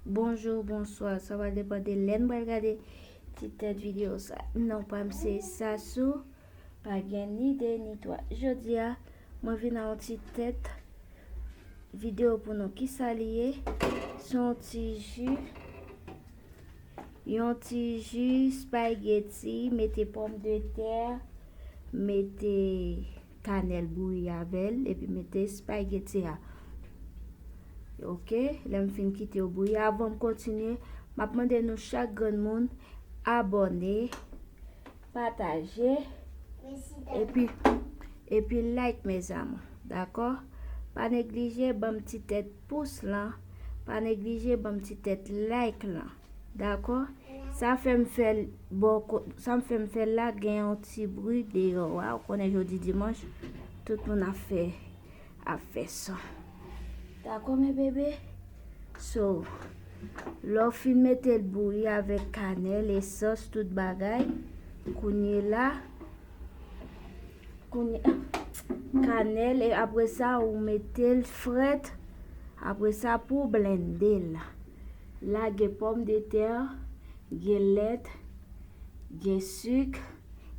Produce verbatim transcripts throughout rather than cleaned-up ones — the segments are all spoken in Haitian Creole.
Bonjou, bonswa, sa va depann de lè n pral gade ti tèt videyo sa. Non pa m se Sasou, pa gen ni de ni twa. Jodi a, mwen vin a yon ti tèt videyo pou nou. Kisa li ye? Se yon ti ji, yon ti ji spaghetti, mete pòmdetè, mete kanèl bouyi avè l, epi mete spaghetti a. Oke, lè m fin kite yo bouyi, avan m kontinye, m ap mande nou chak grenn moun abòne, pataje, epi, epi like, mes amours, dakò? Pa neglije ban m ti tèt pous lan, pa neglije ban m ti tèt like lan. Dakò? Sa fè m fè l bò ko-, sa m fè m fè l la gen yon ti bri deyò a. Ou konnen jodi dimanch, tout moun ap fè, ap fè son. Dakò, men bebe? So, lè w fin mete l bouyi avèk kanèl, esans, tout bagay, kounye la, kounye, kanèl, e apre sa, ou mete l frèt. Apre sa, pou w blende l, la gen pòmdetè, gen lèt, gen sik,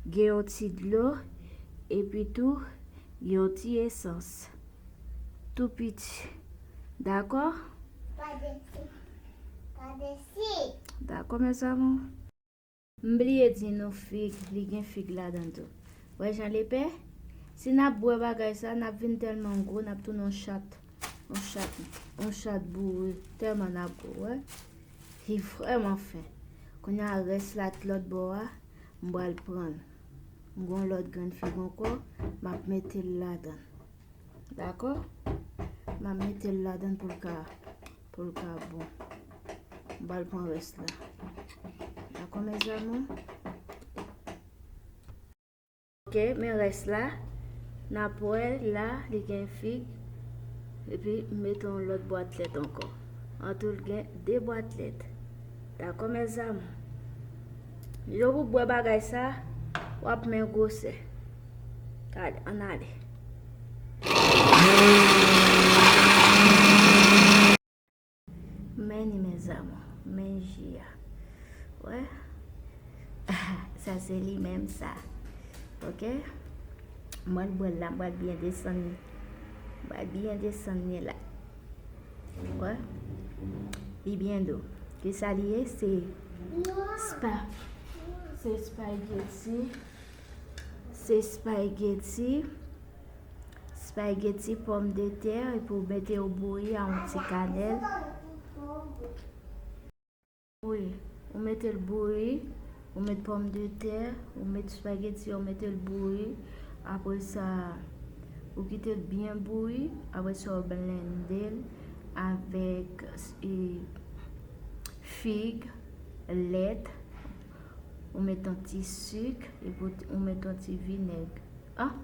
gen yon ti dlo, epi tou, gen yon ti esans. Tou piti. Dakò? Pa de sik. Pa de sik. Dakò, mes amours? M bliye di nou fig, li gen fig ladan tou. Wè jan l epè? Si n ap bwè bagay sa, n ap vin tèlman gwo, n ap tounen yon chat. Yon chat, yon chat boure, tèlman n ap gwo, wè. Li vrèman fen. Kounye a, rès la, lòt bò a, m pral pran l. M gen yon lòt grenn fig ankò, m ap mete l ladan. Dakò? M ap mete l ladan pou l ka, pou l ka bon. M pral pran rès la. Dakò, mes amours? Oke, men rès la, n ap wè la, li gen fig, epi m mete yon lòt bwat lèt ankò. An tou, l gen de bwat lèt. Dakò, mes amours? Lè w bwè bagay sa, w ap men gwosè. Gade, ann ale. Men ni, mes amours, men ji a. Wè. Sa se li menm sa. Oke? M pral bwè l la, m pral byen desann li. M pral byen desann li la. Wè. Li byen dou. Kisa li ye? Se spa. Se spaghetti. Se spaghetti. Spaghetti pòmdetè, epi w mete yo bouyi a yon ti kanèl. Wi, ou mete l bouyi, ou met pòmdetè, ou met spaghetti, ou mete l bouyi. Apre sa, ou kite l byen bouyi. Apre sa, ou blende l avèk, e, fig, lèt, ou met yon ti sik, epi ou met yon ti vinèg. Ah,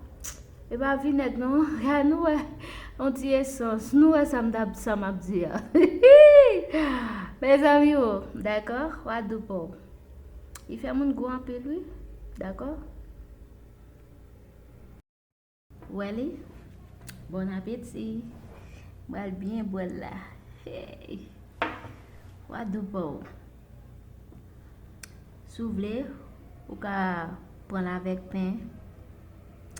e pa vinèg non. Gade, nou wè yon ti esans. Nou wè sa m t ap, sa m ap di a. Mezanmi, o, dakò? Wadoupo. Li fè moun gwo anpil, wi. Dakò? Wè li? Bon apeti. M pral byen bwè l la. Hey. Wadoupo. Si w vle, ou ka pran l avèk pen.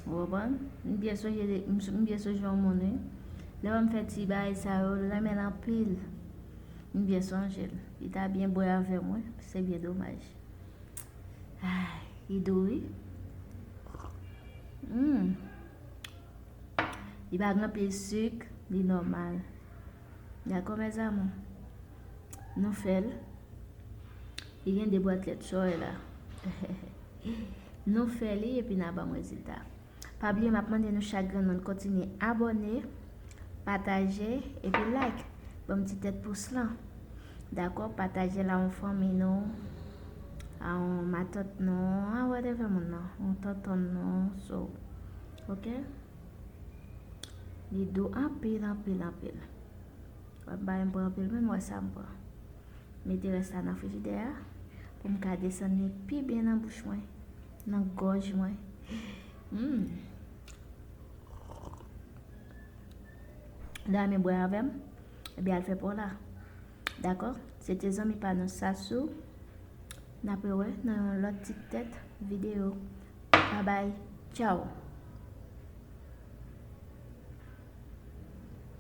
Ou konprann? M byen sonje, m, m byen sonje yon moun, wi. Lè m fè ti bagay sa yo, l renmen l anpil. M byen sonje l. Li ta byen bwè avè m, wi. Se byen domaj. Ay, li dou, wi. Hmm. Li pa gen anpil sik, li nòmal. Dakò, mes amours? Nou fè l. Li gen de bwat lèt, sa w wè la. Nou fè li, epi n a ban m rezilta. Pa bliye, m ap mande nou chak grenn moun kontinye abòne, pataje, epi like. Ban m ti tèt pous lan. Dakò, pataje l a yon fanmi nou, a yon matant nou, a whatever moun nan, yon tonton nou, so, oke? Li dou anpil, anpil, anpil. Wè, m pa menm pran anpil, men m wè sa m pran. Mete rès la nan frijidè a, pou m ka desann li pi byen nan bouch mwen, nan gòj mwen. Hmm. Dame bwè avè m, ebyen al fè pa w la. Dakò? Se te zanmi pa nou Sasou. N ap rewè nan yon lòt ti tèt videyo. Babay. Tchaw.